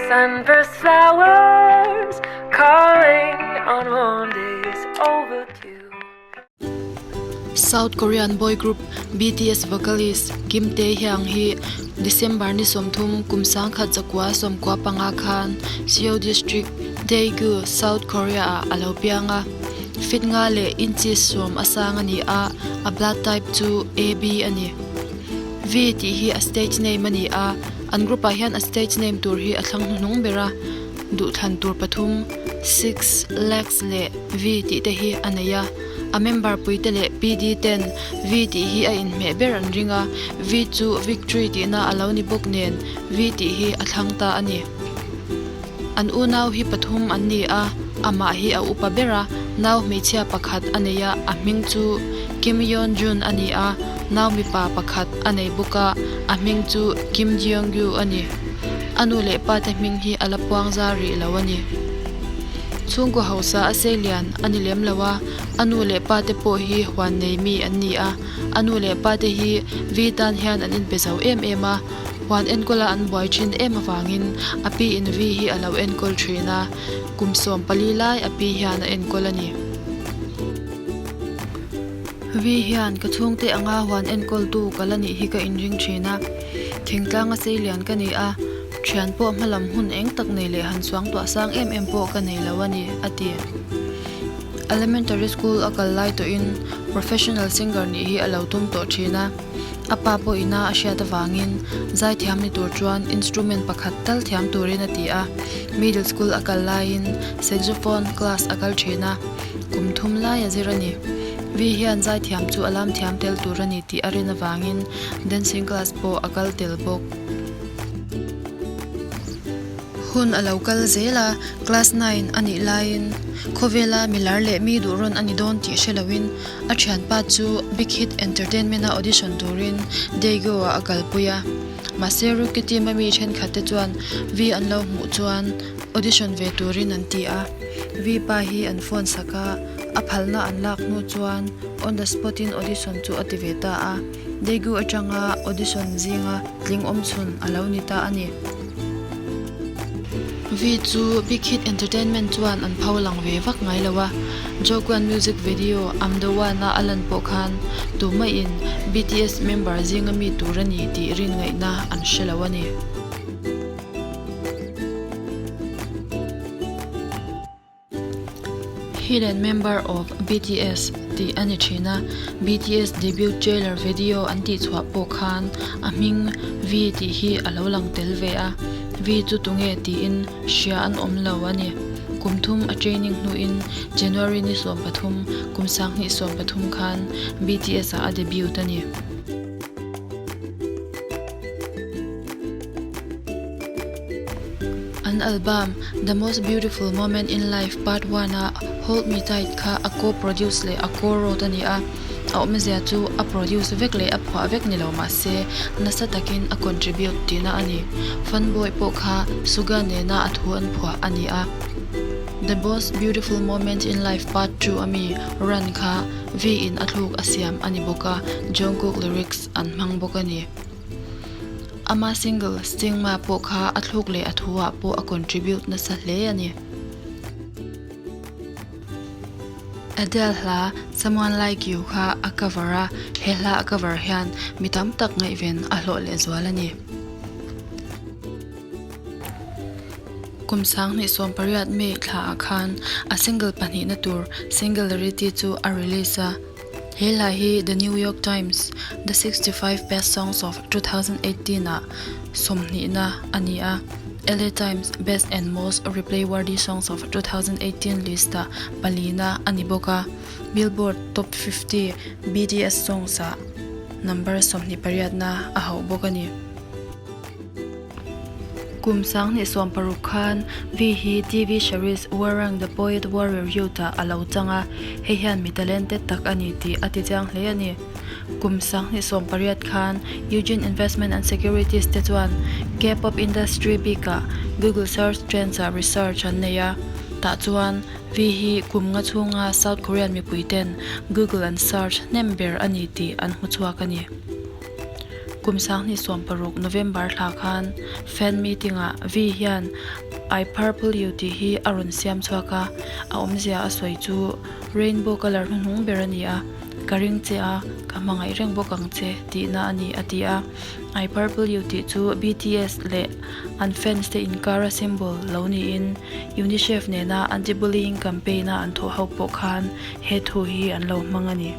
Sunburst flowers calling on warm days overdue. South Korean boy group BTS vocalist Kim Taehyung hi December ni 30 kum 1995 khan Seo District, Daegu, South Korea ah a lo piang a. Feet nga leh inches sawm a sang a ni a, a blood type chu AB a ni. V tih hi a stage name a ni a, an group ah hian a stage name tur hi a thlang hnuhnung ber a, duhthlan tur pathum, six, legs leh V tih te hi a nei a. A member puite leh PD ten V tih hi a inhmeh ber an ring a, V chu victory tihna a lo ni bawk nen V tih hi a thlang ta a ni. An unau hi pathum an ni a, amah hi a upa ber a, nau hmeichhia pakhat a nei a, a hming chu Kim Yeon Jun a ni a, nau mipa pakhat a nei bawk a, a hming chu Kim Jeong Gyu a ni. A nu leh pa te hming hi a la puang zar rih lo a ni. Chhungkaw hausa a sei lian a ni lem lo a, a nu leh pa te pawh hi huan nei mi an ni a, a nu leh pa te hi Vi tan hian an inpe zo em em a, Huan enkawla an buai thin em avangin a pi in Vi hi a lo enkawl thin a, kum 14 lai a pi hian a enkawl a ni. Vi hian ka chhungte anga huan enkawltu ka la nih hi ka inring thin a, thingtlang a sei lian ka ni a, thian pawh hmalam hun eng tak nei leh han suang tuah sang em em pawh ka nei lo a ni, a ti. Elementary school a kal lai tawhin professional singer nih hi a lo tum tawh thin a. A pa pawh ina a hriat avangin zaithiam ni tur chuan instrument pakhat tal thiam turin a ti a. Middle school a kal laiin saxophone class a kal thin a, kum thum lai a zir a ni. Vi hian zaithiam chu a lam thiam tel tur a ni tih a rin avangin dancing class pawh a kal tel bawk. Hun a lo kal zel a, class nine a nih laiin khawvela milar leh mi duh rawn a ni dawn tih hre loin a thianpa chu Big Hit Entertainment-a audition turin Daegu-ah a kalpui a. Mahse rookie team a mi thenkhat te chuan V an lo hmuh chuan audition ve turin an ti a. V pa hi an phone sak a, a phalna an lak hnu chuan on the spot-in audition chu a ti ve ta a. Daegu atanga audition zinga tling awm chhun a lo ni ta a ni. V chu Big Hit Entertainment chuan an pho lang ve vak ngai lo a, Jogwan music video I'm The One a a lan pawh khan tumaiin BTS member zinga mi tur a ni tih rin ngaihna an hre lo a ni. Hidden member of BTS tih a ni thin a, BTS debut trailer video an tih chhuah pawh khan a hming V tih hi a lo lang tel ve a, V chu tunge tiin hria an awm lo a ni. Kum thum a training hnuin January ni 13, kum 2013 khan BTS ah a debut a ni. An album The Most Beautiful Moment in Life Part One a Hold Me Tight kha a co-produce leh a co-wrote a ni a, a awmzia chu a produce vek leh a phuah vek ni lo mah se nasa takin a contribute tihna a ni. Fanboy pawh kha Suga nena a thu an phuah a ni a. The Most Beautiful Moment in Life Part Two a mi Run kha V in a thluk a siam a ni bawk a, Jungkook lyrics an hmang bawk a ni. Ama single Stigma pawh kha a thluk leh a thuah pawh a contribute nasa hle a ni. Adele hla Someone Like You kha a cover a, he hla a cover hian mi tam tak ngaihven a hlawh lehzual a ni. Kum 2018 May thlaah khan a single pahnihna tur Singularity chu a release a. He hla hi The New York Times The 65 Best Songs of 2018 ah sawmhnihna a ni a, LA Times Best and Most Replayworthy Songs of 2018 list-ah palina a ni bawk a, Billboard Top 50 BTS Songs-ah number 28na a hauh bawk a ni. Kum 2016 khan Vi hi TV series Hwarang The Poet Warrior Youth-ah a lo chang a, hei hian mi talented tak a ni tih a ti chiang hle a ni. Kum 2018 khan Eugene Investment and Securities te chuan K-pop industry bikah Google search trends-ah research an nei a, tah chuan Vi hi kum nga chhunga South Korean mipui ten Google an search hnem ber a ni tih an hmu chhuak a ni. Kum 2016 November thla khan fan meeting-ah V hian I Purple You tih hi a rawn siam chhuak a, a awmzia a sawi chu rainbow colour hnuhnung ber a ni a, ka ring che a, ka hmangaih reng bawk ang che tihna a ni a ti a. I Purple You tih chu BTS leh an fans te inkara symbol lo niin UNICEF nena anti-bullying campaign-a an thawh ho pawh khan he thu hi an lo hmang a ni.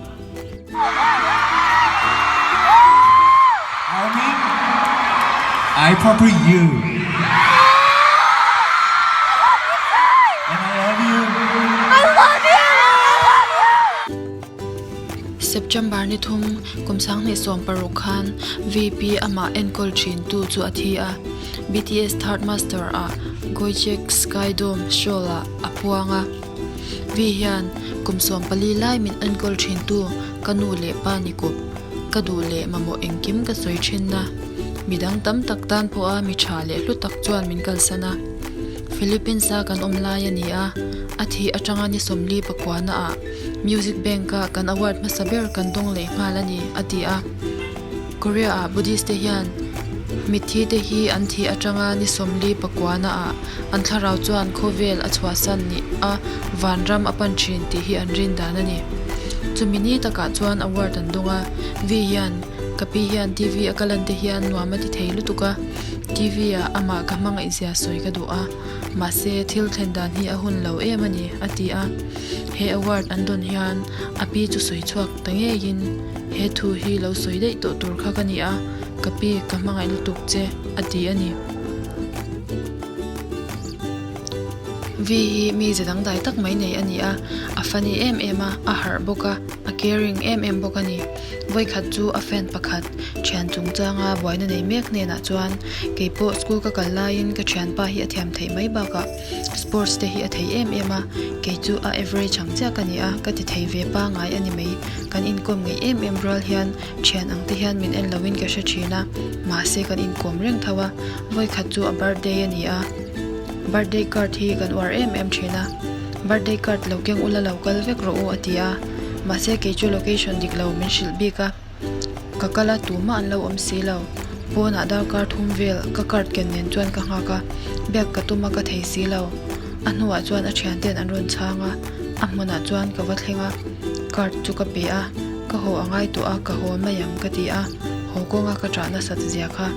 Army, I purple you. And I love you. I love you! I love you! September ni thum kum 2016 khan VP amah enkawl thin tu chu a thi a, BTS Third Master ah Goychek Sky Dome Seoul ah a puang a. V hian kum 14 lai min enkawl thin tu ka nu leh pa ni kup, ka duh leh mamawh engkim ka sawi thin a, midang tam tak tan pawha mi tha leh hlu tak chuan min kalsan a. Philippines a kan awm lai a ni a, a thih atanga ni 40 pakuana ah Music Bank a kan award hmasa ber kan dawng leh nghal a ni, a ti a. Korea ah Buddhist te hian mitthi te hi an thih atanga ni 40 pakuana ah an thlarau chuan khawvel a chhuahsan ni a vanram a pan thin tih hi an rin dan a ni. Chumi ni takah chuan award an dawng a, V hian ka pi hian TV a ka lan te hian nuam a ti thei lutuk a, TV ah amah ka hmangaihzia sawi ka duh a, mahse thil thlen dan hi a hun lo em a ni, a ti a. He award an dawn hian a pi chu sawi chhuak ta ngeiin he thu hi lo sawi daih tawh tur kha ka ni a, ka pi ka hmangaih lutuk che, a ti a ni. V hi mi ze dangdai tak mai nei a ni a, a funny em em a, a harh bawk a, a caring em em bawk a ni. Vawikhat chu a fan pakhat thian chungchanga buaina nei mek hnenah chuan keipawh school ka kal laiin ka thianpa hi a thiam theih mai bakah sports te hi a thei em em a, kei chu a average ang chiah ka ni a, ka ti thei ve pangai a ni mai. Kan inkawm ngeih em em rual hian thian ang te hian min en loin ka hre thin a, mahse kan inkawm reng tho a, vawikhat chu a birthday a ni a, birthday card hi kan uar em em thin a, birthday card lo keng ula lo kal vek rawh u a ti a, mahse kei chu location dik lo min hrilh bik a, ka kal a tumah an lo awm si lo, pawnah darkar thum vel ka card ken nen chuan ka nghak a, biak ka tum a ka thei si lo, a hnuah chuan a thianten an rawn chhang a, a hmunah chuan ka va thleng a, card chu ka pe a. Ka haw a ngai tawh a, ka haw mai ang ka ti a, haw kawnga ka ṭah nasat zia kha.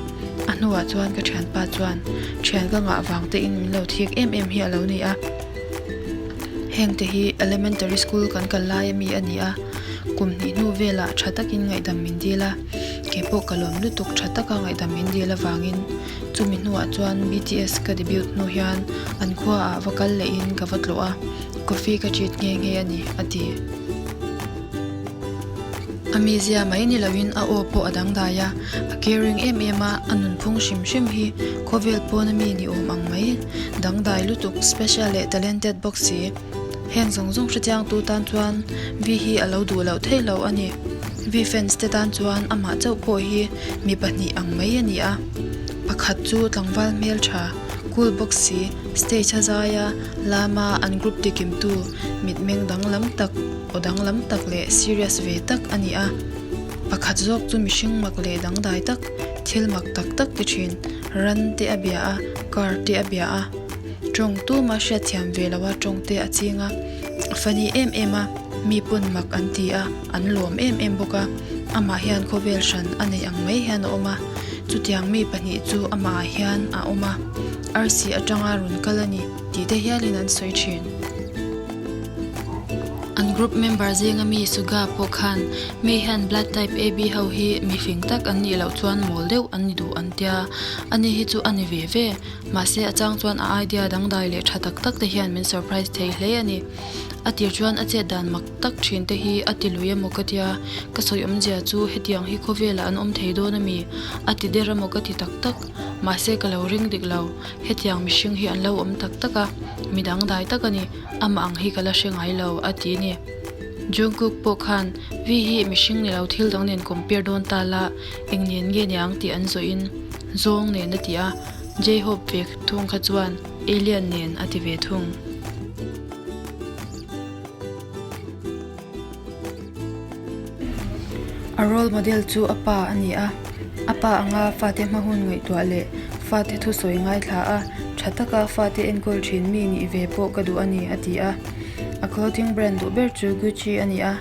A hnuah chuan ka ṭhianpa chuan, Ṭhian ka ngah vang tein min lo thik em em hi a lo ni a. Heng te hi elementary school kan kal lai ami a ni a, kum hnih hnu velah ṭha takin ngaihdam min dil a, kei pawh ka lawm lutuk ṭha taka ngaihdam min dil avangin. Chumi hnuah chuan BTS ka debut hnu hian an khuaah va kal lehin ka va tlawh a, coffee ka treat nghe nghe a ni, a ti. A mizia mai ni loin a aw pawh a dangdai a, a caring em em a, a nunphung hrim hrim hi khawvel pawna mi ni awm ang mai. Dangdai lutuk, special leh talented bawk si. Heng zawng zawng hrechiangtu tan chuan V hi a lo duh loh theih lo a ni. V fans te tan chuan amah chauh pawh hi mi pahnih ang mai a ni a. Pakhat chu tlangval hmeltha, cool bawk si, stage a zai a, lama an group tikimtu mitmeng danglam tak, aw danglam tak leh serious ve tak a ni a. Pakhat zawk chu mihring mak leh dangdai tak, thil mak tak tak ti thin, ran te a bia a, car te a bia a. Tawng tuma hriatthiam ve loha tawng te a ching a, a funny em em a, mi pawn mak an ti a, an lawm em em bawk a. Amah hian khawvel hran a neih ang mai hian a awm a, chutiang mi pahnih chu amahah hian a awm a. Arsi atanga rawn kal a ni tih te hialin an sawi thin. An group member zinga mi Suga pawh khan mi hian blood type AB ho hi mi fing tak an nih loh chuan mawl deuh an ni duh an tia, ani hi chu a ni ve ve. Mahse a chang chuan a idea dangdai leh tha tak tak te hian min surprise thei hle a ni. A tir chuan a chet dan mak tak thin te hi a ti lui emaw ka tia, ka sawi awmzia chu hetiang hi khawvelah an awm thei dawn ami? A ti der emaw ka ti tak tak. Mahse ka lo ring dik lo, hetiang mihring hi an lo awm tak tak a, mi dangdai tak a ni, amah ang hi ka la hre ngai lo, a ti ni. Jungkook pawh khan V hi mihring ni lo thil dang nen compare dawn ta la, eng nen nge niang tih an zawhin zawng nen a ti a, J-Hope ve thung kha chuan alien nen a ti ve thung. A role model chu a pa a ni a. A pa anga fate hma hun ngaihtuah leh fate thusawi ngaithla a, tha taka fate enkawl thin mi nih ve pawh ka duh a ni, a ti a. A clothing brand duh ber chu Gucci a ni a,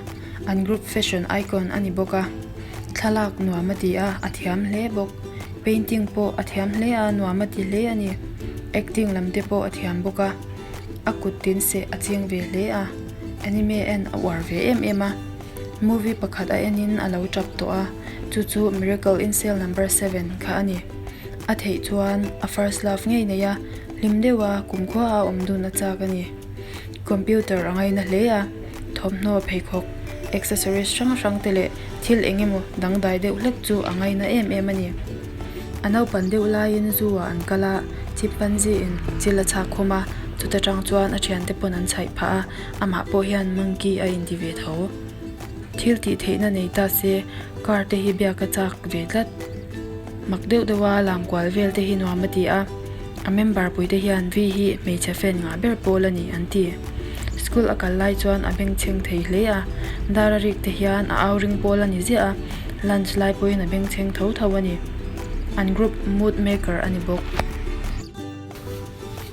an group fashion icon a ni bawk a. Thlalak nuam a ti a, a thiam hle bawk. Painting pawh a thiam hle a, nuam a ti hle a ni. Acting lam te pawh a thiam bawk a. A kut tin seh a ching ve hle a, anime en a uar ve em em a. Movie pakhat a enin a lo tap tawh a, chu chu Miracle in Cell Number 7 kha a ni. A theih chuan a first love ngei nei a, hlim deuha kumkhua a awm dun a chak a ni. Computer a ngaina hle a, thawmhnaw pheikhawk, accessories hrang hrang te leh thil eng emaw dangdai deuh hlek chu a ngaina em em a ni. A naupan deuh laiin zoo ah an kal a, chimpanzee in chil a chhak khawm a, chuta tang chuan a thiante pawn an chhaih phah a, amah pawh hian monkey a inti ve tho. Thil tih theihna nei ta se car te hi biak a chak ve tlat. Mak deuh deuh a lam kual vel te hi nuam a ti a, a member pui te hian V hi hmeichhe fan ngah ber pawl a ni an ti. School a kal lai chuan a bengchheng thei hle a, dar a rik te hian a au ring pawl a ni ziah a, lunch lai pawhin a bengchheng tho tho a ni. An group mood maker a ni bawk.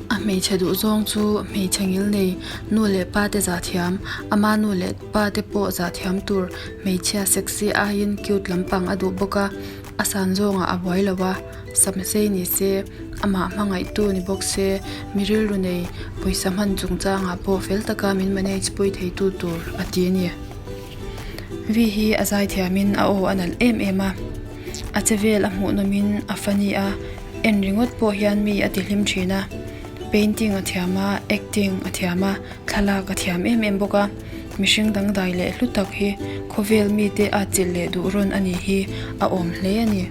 A hmeichhe duh zawng chu hmeichhe ngil nei nu leh pa te zah thiam, ama nu leh pa te pawh zah thiam tur hmeichhia sexy aiin cute lampang a duh bawk a, a san zawngah a buai lo a, sam sei ni se, amah hmangaihtu ni bawk se, mi rilru nei pawisa hman chungchangah pawh fel taka min manage pui theitu tur a ti a ni. Vi hi a zaithiamin a aw a nalh em em a, a che vel a hmuh nawmin a funny a, En ringawt pawh hian mi a ti hlim thin a, painting a thiam a, acting a thiam a, thlalak a thiam em em bawk a, mihring dangdai leh hlu tak hi khawvel mite a chilh leh duh rawn a nih hi a awm hle a ni.